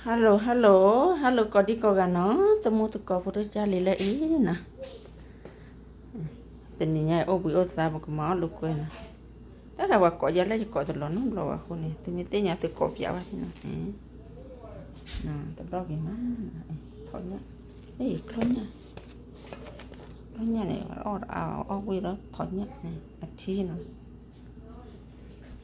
Hello hello hello ကိးဒံကိးဂၤနီၤ, သမူသကိးဖိဒိၣ်ကၢ်လံၤလၢအံၤနီၤ, တနံၤညါအံၤအိၣ်ဘှံးအိၣ်သါ ပကမၤအီၣ်လိာ်ကွဲနီၤ, တၢ်ဒၣ်ပှၤကိးယၤလၢယကိးတလီၤနီတဘျီဘၣ်အဃိန့ၣ် သုမ့ၢ်သ့ၣ်ညါသုကိးပၠးဝဲနီၤ, တဘျီက့ၤမး, ထီၣ်ညၣ်, ချီၣ်ညၣ်, ချီၣ်ညၣ်န့ၣ် အီၣ်တအါ အီၣ်ဝံၤဒီးထီၣ်ညၣ်, အထံနီၤ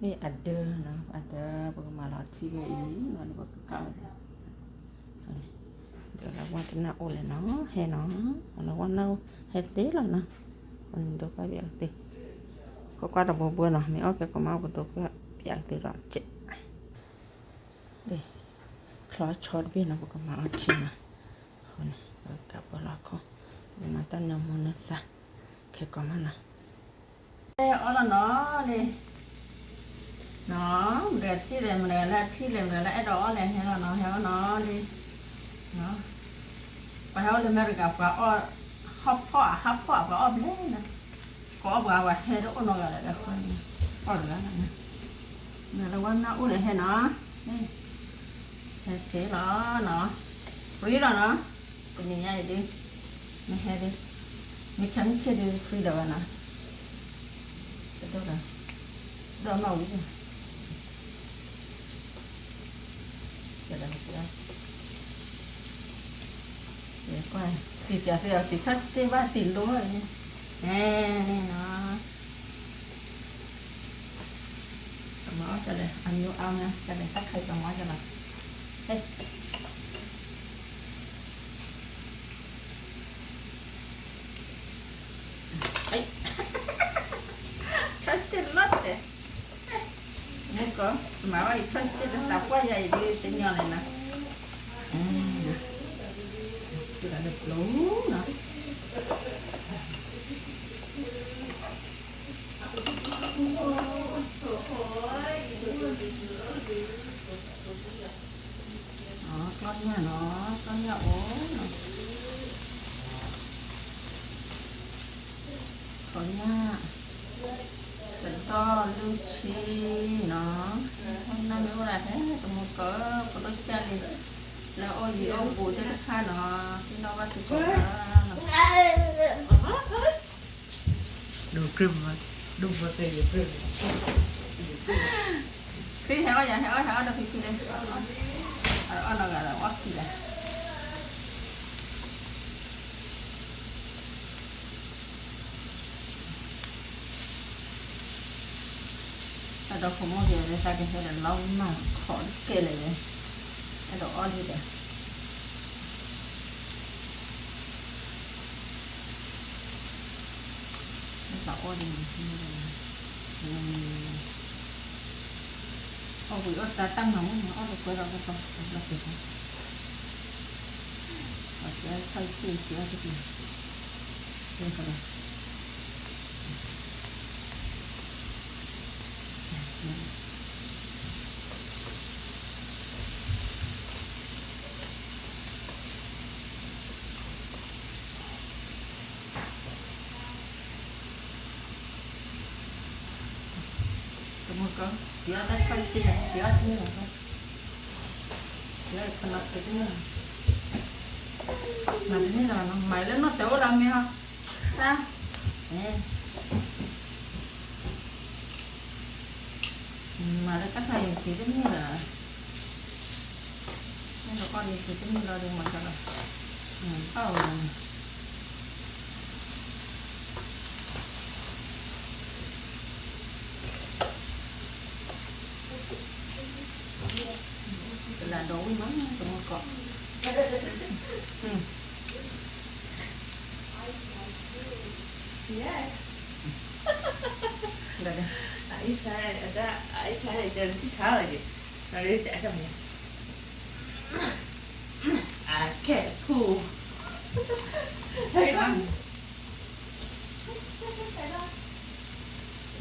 မ့ၢ်အဒၢနီၤ, အဒၢ ပကမၤလီၤထံဝဲအံၤနီၤ, ပကကၢ်ဝဲဒၣ်, ဒီးလၢဝဲတနၢ်အိၣ်လဲၣ်နီၤ, ဟဲနီၤ, လၢဝဲနၢ်အိၣ် ဟဲသ့လီၤနီၤ, ဒိးပၢ်ပၠးကသ့, ကွၢ်ကွၢ်တဘိဘိနီၤ, မ့ၢ်အီၣ်ကဲကီမး ပဒိးပၠးကသ့ဒီးကဲး ချီဆီတဘ့ၣ်နီၤ, ပကမၤအီထံနီၤ, အဃိန့ၣ် ပကပလီၤခီ, ပမၤတၢ်နၢမူနၢသါ, ခဲကီမးနီၤ, အီၣ်လီၤနီၤ, လံ, နီၤ, မတၤထံၣ်လဲၣ် မတၤလၢထံၣ်လဲၣ် မတၤလၢအဲၣ်ဒိးအီၣ်လဲၣ်ဟဲလီၤနီၤ, ဟဲအီၣ်နီၤ, လံ, ပှၤဟဲအိၣ်လၢအမဲရကၤ ပှၤအီၣ်, ဟီၣ်ဖီၣ် ဟီၣ်ဖီၣ် ပှၤအီၣ်ဘျဲၣ်နီၤ, ကိးအီၣ်ပှၤ ပှၤဟဲတအိၣ်နီတဂၤလၢၤဒီး အီၣ်တဂၤလီၤ, မ့ၢ်လၢဝဲနၢ်အိၣ်လဲၣ်ဟဲနီၤ, ဟဲသ့လီၤနီၤ, free လီၤနီၤ, တနံၤညါအံၤဒ်, မ့ၢ်ဟဲဒ်, မ့ၢ်ခဲမုၢ်ဆ့ၣ်ဒ် free လီၤဝဲနီၤ, တဒိၣ်ဒီး, ဒိၣ်နီၣ်ဝံၤ, ကဲဒီး, ကွၢ်, တံၤပၠးသ့ၣ်အီၤ တံၤဆီၣ်စတ့ၣ်ဘၣ်တံၤလိၤန့ၣ်, န့ၣ်နီၤ ကမၤအီၣ်ကလဲၣ် အမျိုးအါမး ကလဲၣ် တၢ်ခါအံၤကမၤအီၣ်ကလဲၣ်, ဟဲ, ဆီၣ်စတ့ၣ်လီၤတဲာ်, မူကီၢ်, မၤဘၣ်အံၤဆီၣ်စတ့ၣ်လၢသးပှၢ်ယၤအံၤဒ်တညီန့ၣ်နီၤ, တုၤလၢပျိနီၤ အကျီၢ်ညၣ်နီၤ, ကျီၢ်ညၣ်အိၣ်နီၤ, ကျီၢ်ညၣ်, ကဒီၣ်လုၢ်ဆံနီၤ, နမ့ၢ်အိၣ်ဒၣ်ဟဲ တမူကီၢ် ဖိဒိၣ်ကၢ်လံၤ လၢအိၣ်ယံၤအိၣ်ဘူးသ့ၣ်တဖၣ်နီၤ, သ့ၣ်နီၣ်ဘၣ်သုကိးဂၤနီၤ ဒိၣ်ကြၢးမး, ဒိၣ်မးတဲယကြၢးမး, ဖံဟဲအီၣ်ယၤ ဟဲအီၣ် ဟဲအီၣ်ဒီးဖံဖံလၢ, အီၣ်နီၢ်ဂၤဒီးအီၣ်ခံဂၤ, တၢ်ဒီခိၣ်မိၣ်က့ၤလၢတၢ်ကဟဲဒီးလီၤမၢ်ခီၣ်တကဲလၢာ်န့ၣ်, အဲၣ်ဒိးအီၣ်ဒ်ဒီး မ့ၢ်သးအီၣ်ဒ်န့ၣ်, အီၣ်ဝံၤအီၣ်တၢ်တၢ်မၤမုၢ်မၤအီၣ်တကွဲဒီးကီး, ဘျီက့ၤ, ပှၤကဲထီၣ်ယုၢ်က့ၤအီၣ်တက့ၢ်, ကဲကဒီး တမူကီၢ်, ပျီတၢ်ဆီၣ်တ့ၢ်, ပျီတန့ၢ်လီၤ, ပျီခီနီၤ ပျီတန့ၢ်လီၤ, မၤတန့ၢ်လီၤနီၤ, မၤလၢနီၢ်တဲအိၣ်လၢမ့ၢ်အီၤ, တၢ်, မၤလၢတၢ်ခါအံၤ ပျီတန့ၢ်လီၤ, မ့ၢ်လၢအီၣ်ဒီး ပျီတန့ၢ်လီၤဒီး မၤကလီၤ, ဘၣ်ဝဲလီၤန့ၣ် ကလၤဒီးဝံၣ်မး တမူကီၢ်, ကဲ, တ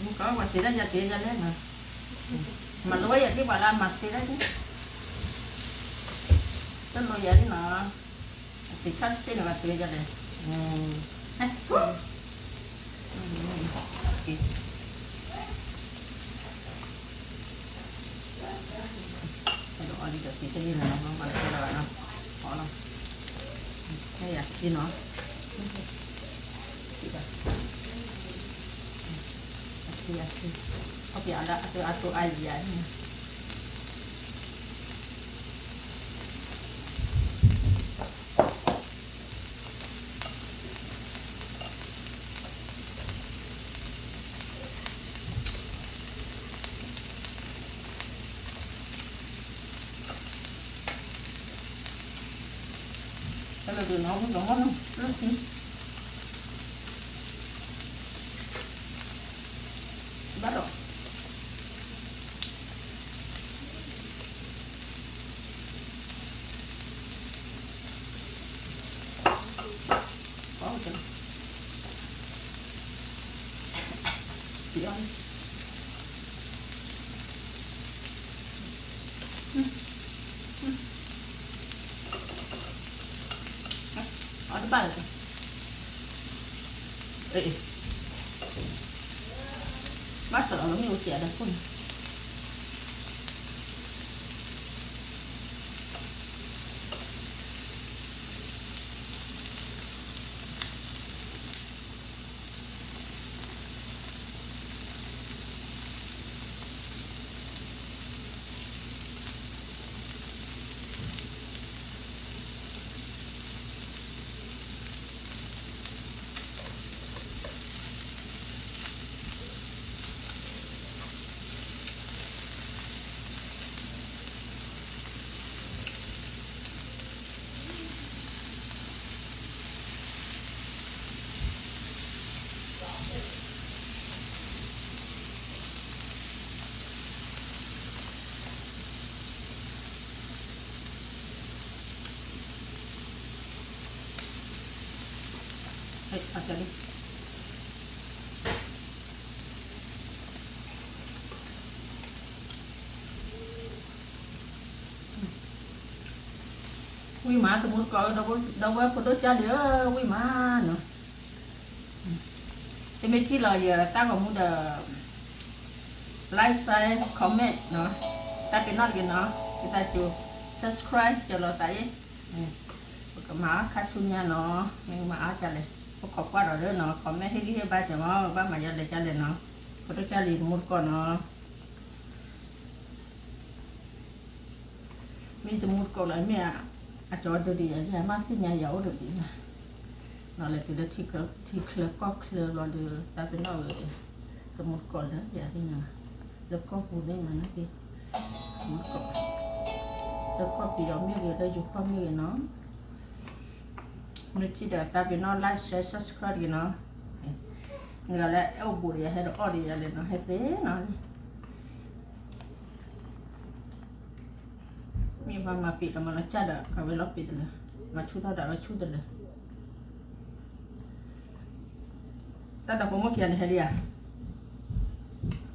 မူကီၢ် ပှၤသ့ဒၣ်ယၤသ့ဒ်လဲၣ်နီၤ, မၤလိဝဲယၤသ့ပှၤလၢအမၤသ့ဒၣ်, တလိၣ်ယၤလံနီၤ, အသ့ဆီၣ်စတ့ၣ်န့ၣ် ပှၤသ့ဒ်လဲၣ်, ကဲ, ကဲ, ကဲ, ကဲ, လံဒီးသံတန့ၢ်လၢၤနီၤ ဘၣ်မၤတကဲလၢၤဘၣ်နီၤ, အီလီၤ, မ့ၢ်ယၤခံနီၤ, သံဘၣ်, ယၤခံယၤခံ, ခီပယီၤလၢအတိအါယံၤယၤန့ၣ် တၢ်လၢဒုးနီၢ်မုၣ်ကမီၢ်နီၤ, ဘၣ်ဒီး အီတဘၣ်လၢၤ, ဘၣ်စၢၤလီၤလၢမ့ၣ်အူစဲးဒီးခိၣ်န့ၣ် ဝံၣ်မး တမူတကိးဧၢ, ဒီပုၢ်ဝဲၢ်ဖိဒိၣ်ကၢ်လံၤ, ဝံၣ်မးနီၤ, တမ့ၢ်ထံၣ်လီၤယတၢ်ဂီၤမူဒီး like share comment နီၤ, တၢ်ပ့ၤနီၣ်တဂ့ၤနီၤ, ယသးစူၤ subscribe စၢၤလီၤသးအံၤ, ပကမၤအါခါဆူညါနီၤ, မ့ၢ်မၤအါကလဲၣ်, ပခိးကွၢ်ဒီးလၢနီၤ, comment ဟ့ၣ်ဂံၢ်ဟ့ၣ်ဘါစၢၤမး, ဘၣ်မၤယါလဲၣ်ကလဲၣ်နီၤ, ဖိဒိၣ်ကၢ်လံၤတမူတကိးနီၤ မ့ၢ်တမူတကိးလၢမ့ၢ်အကၠီဒိၣ်ဒံးယၤ ယမ့ၢ်သ့ၣ်ညါယၤအိၣ်ဒိၣ်ဒံးလၢ်, ဒီးလဲၤတုၤလၢထံချၢကီၢ်ချၢဘျီဒီး တၢ်ပ့ၤနီၣ်ဝဲ တမူတကိးလၢယၤသ့ၣ်ညါ, လၢကီၢ်ပူၤသ့ၣ်ညါန့ၣ်သ့ၣ်, တမူတကိး, လၢကီၢ်ပယီၤမ့ၢ်ဂ့ၤ လၢယိၤကီၢ်မ့ၢ်ဂ့ၤနီၤ, မ့ၢ်ထံၣ်ဒီးတၢ်ပ့ၤနီၣ် like share subscribe တဂ့ၤနီၤ, နဂၤလၢအဲၣ်အိၣ်ဘူးဒီးယၤဟဲဒီးအီၣ်ဒီးယၤလဲၣ်နီၤ ဟဲသ့နီၤလံ မ့ၢ်ပှၤမၤပံးဒီးမၤလီၤစၢ်ဒီး အဝဲလီၤပံးတလၢ, မၤဆူၣ်ထီၣ်ဒီးအဝဲဆူၣ်တလၢ, တၢ်ဒီးဖိမုၣ်ခံဂၤန့ၣ်ဟဲလံဧါ,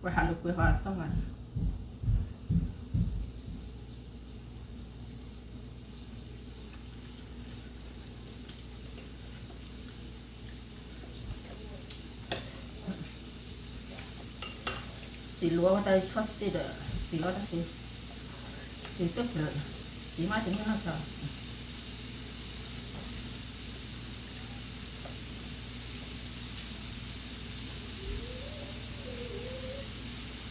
ပှၤဟးလိာ်ကွဲဟီအသီၣ်ဂၤန့ၣ် တ့ၢ်လိာ်အီၣ်တၢ် ချီၣ်စတ့ၣ်ဒီး တ့ၢ်အီၣ်တၢ်သ့, တ့ၢ်တဖျၢၣ်, တ့ၢ်မးတန့ၢ်နီၢ်ဆၢ,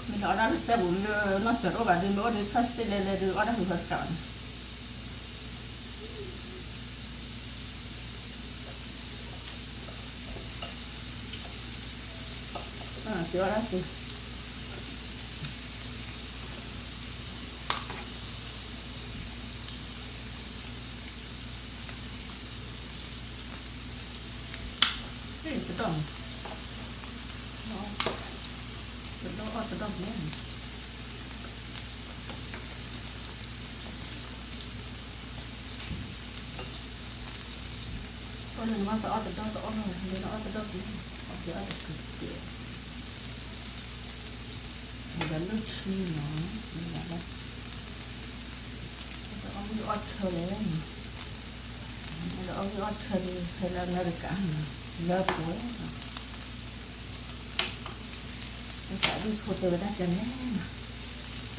မ့ၢ်လၢအီၣ်တၢ်လၢစဲဘူးလၢနီၢ်ဆၢတအိၣ်ဘၣ်ဒုး မ့ၢ်အိၣ်ဒီး ချီၣ်စတ့ၣ်လဲၤလဲၤဒုး အီၣ်တၢ်ဃုာ်ဃၢၤစးန့ၣ် တဒီၣ်, တဒီၣ်အီၣ်တဒီၣ်န့ၣ် အီၣ်လၢနမ့ၢ်တအီၣ်တဒီၣ်တအီၣ်လီၤ, လၢနအီၣ်တဒီၣ်က့ၤ, အီၣ်က့ၤအီၣ်တက့ၤက့ၤ, ဒီးလၢဆံနီၤ, ဒီးအီၣ်ဂံၢ်အီၣ်ဆၢလဲၣ်, ဒီးအီၣ်ဂံၢ်အီၣ်ဆၢဒီး ဖဲလၢအမဲရကၤနီၤ, လၢပှဲၤနီၤ တၢ်သးဝံၣ်ဖိတဲဝဲဒၣ်ကလဲၣ်နီၤ,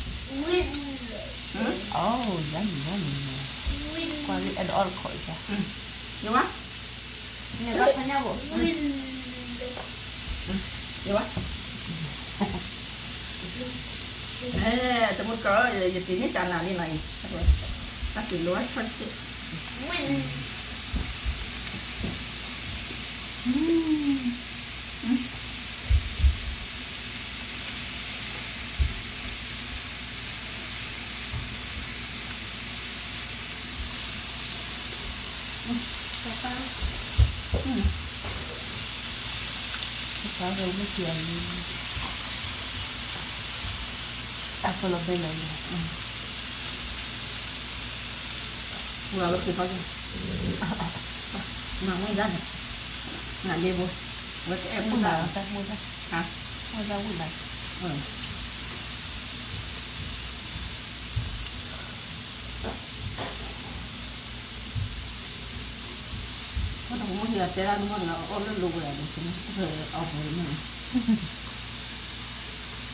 Oh, yummy, yummy. ကွၢ်လၢအဲၣ်ဒိးအီၣ်တခီအံၤ, ယဝဲ, န့ၣ်ဘၣ်ဖးညၣ်ဘိ, ယဝဲ, တမူတကိး, ယတ့န့ၢ်တၢ်နၤလံနီၤအံၤ, တၢ်တ့လိာ်ထီၣ်စ့ၢ်, တၢ်ဝဲမ့ၢ်က့ၤအံၤ, တၢ်ဖီလီၤဘဲလီၤ, ဝဲဝဲက့ၤဖီက့ၤ, မၤဝဲဒၣ်န့ၣ်, နဒ့ဘိ, ဝဲကအဲၣ်မုၢ်လၢ်, တၢ်မုၢ်လၢ်, မုၢ်လၢ်ဝံၣ်လၢ် မ့ၢ်တၢ်ကမူၣ် တဲဒၣ်နမိၢ်န့ၣ် အအိၣ်လၢလိဝဲဒၣ်န့ၣ် အီၣ်ဘှံးန့ၣ်,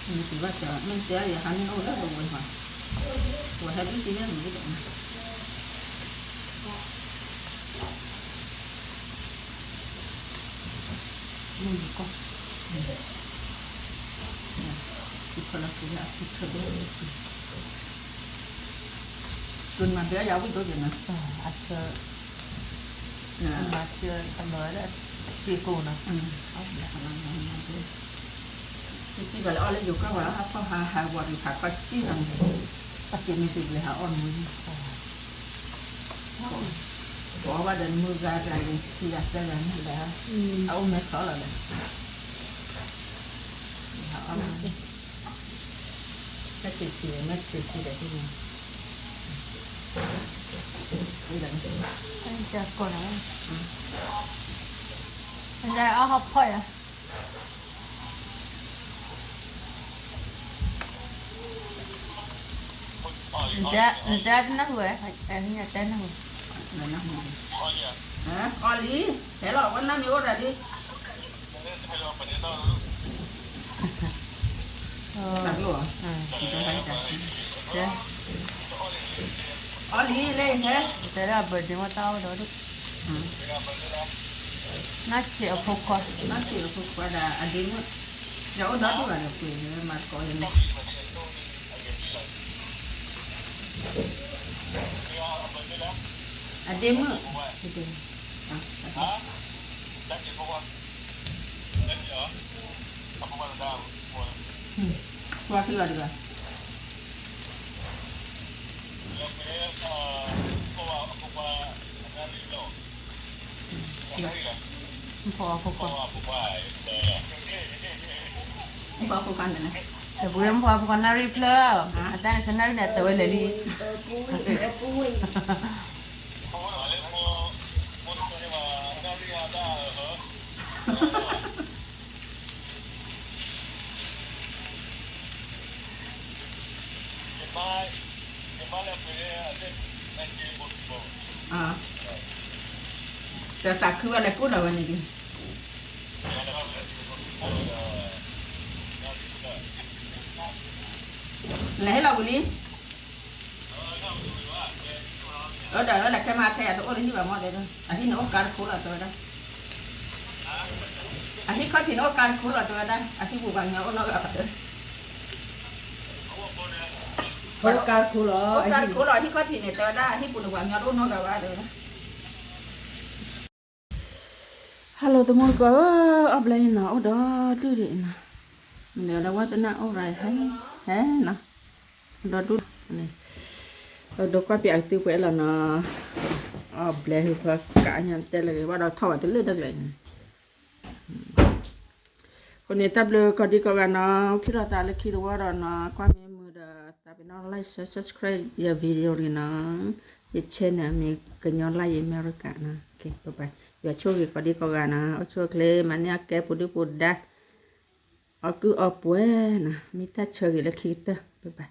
မ့ၢ်တဲဘၣ်တဲ မ့ၢ်တဲယဟါန့ၣ်အိၣ်လၢလိဝဲမး, ဝဲဟဲဒ်တယဲၢ်မ့ၢ်ဒီး မ့ၢ်ယကီၢ်, ထံထၢလီၤက့ၤအထံထၢဒီး ကမၤဘဲယၤဝံၣ်ဒိၣ်က့ၤနၤ, အဆၢ, မၤဆၢအမၤလၢဆံကိၢ်နီၤ, ကစံၣ်ကလဲၤအီၣ်လၢယိၤကၢ်ဝဲလၢဟးဖီၣ်ဟးဟးဝီၤဒုးဖးခီစံၣ်လီၤန့ၣ်, တၢ်က့ၤမ့ၢ်တဘျဲးဟးအီၣ်မူ, ပအီၣ်ဘၣ်ဒီးမုၢ်ဂၤတဂၤယံၤခံဂၤသၢဂၤန့ၣ်ဒီး, အအိၣ်မဲဆီလီၤဒီး, ဟးအီၣ်မူ, တၢ်က့ၤက့ၤမဲာ်ချံဆံဒီးဒ်န့ၣ်, ကီၢ်လီၤ, အီၣ်ဟီၣ်ဖီၣ်ယၤ နတဲနၢ်ဟူဝဲ, နတဲနၢ်ဟူ, အီၣ်လံ, ဟဲလီၤ ဝဲနၢ်မ့ၢ်အိၣ်တၢ်ဒ်, တၢ်ကျိၣ်, အီၣ်လံလၢဟဲ, တဲဒၣ် birthday မ့ၢ်တၢ်အိၣ်ဒီးဒ်, နီၢ်ဆံးအဖိခွါ, နီၢ်ဆံးအဖိခွါဒီးအဒ့မုၣ်, ယအိၣ်ဒီဒူၣ်ဘၣ်ဒီးပှ့ၤလၢမၤသကိးယၤန့ၣ် အဒ့မုၣ်, ကွၢ်ခံလီၤတဂၤ, မ့ၢ်ဖိခွါ, မ့ၢ်ဖိခွါန့ၣ်, တပှဲၤမ့ၢ်ဖိခွါနၣ်ရံၣ်ဖျၢၣ်, အတၢ်န့ၣ်စနၣ်ရံၣ်န့ၣ် အတၢ်ဝဲလဲၤလံ, တၢ်သးခုဝဲလဲၤကိၢ်လီၤဝဲန့ၣ်ဒ်, လဲၤဟဲလီၤဝံၤလံ, အဒီးဝဲလဲၤခဲမးခဲအံၤတအိၣ်လၢဟံၣ်ဘၣ်မ့ၢ်တဲ, အဟံၣ်န့ၣ်အိၣ်ကါတခိၣ်လီၤတဲဝဲဒၣ်, အဟံၣ်ခီၣ်ထံးန့ၣ်အိၣ်ကါတခိၣ်လီၤတဲဝဲဒၣ်, အဟံၣ်ပူၤပှၤကညီအိၣ်နီတဂၤဘၣ်တဲ, အိၣ်ကါတခိၣ်လီၤ, အိၣ်ကါတခိၣ်လီၤ အဟံၣ်ခီၣ်ထံးန့ၣ်တဲဝဲဒၣ် အဟံၣ်ပူၤန့ၣ်ပှၤကညီတအိၣ်နီတဂၤဘၣ်တဲဝဲဒၣ် Hello တမူတကိးဧၢ, အီၣ်ဘျဲၣ်နီၤ အိၣ်ဒီဒူၣ်ဒံးနီၤ, မ့ၢ်လၢဝဲတနၢ်အိၣ်ရၤဟဲ, ဟဲနီၤ, ဒီဒူၣ်န့ၣ်, ဒီကွၢ်ပျးကတုပှဲၤလီၤနီၤ, အီၣ်ဘျဲၣ်ဟူဖၢကးညါတဲလၢဂ့ၤ ဘၣ်ဒီးထီၣ်ဝဲတလၢတကျဲန့ၣ် အဃိန့ၣ်တၢ်ဘျုးကိးဒံကိးဂၤနီၤ, ထံၣ်လိာ်သးလၢခံတဝီဒီးနီၤ, ကွၢ်မ့ၢ်မုာ်ဒီး သးပ့ၤနီၣ် like share subscribe ယ video န့ၣ်နီၤ, ယ channel မ့ၢ်ကညီ like ယ America နီၤ, ယွၤဆိၣ်ဂ့ၤကိးဒံကိးဂၤနီၤ, အိၣ်ဆူၣ်အိၣ်ချ့ မၤန့ၢ်အကဲပူၤဒုပူၤဒါ, အီၣ်ကုၢ်အီပှဲၤနီၤ, မ့ၢ်တၢ်ဆၢဂ့ၤလၢခံကတၢၢ် bye bye.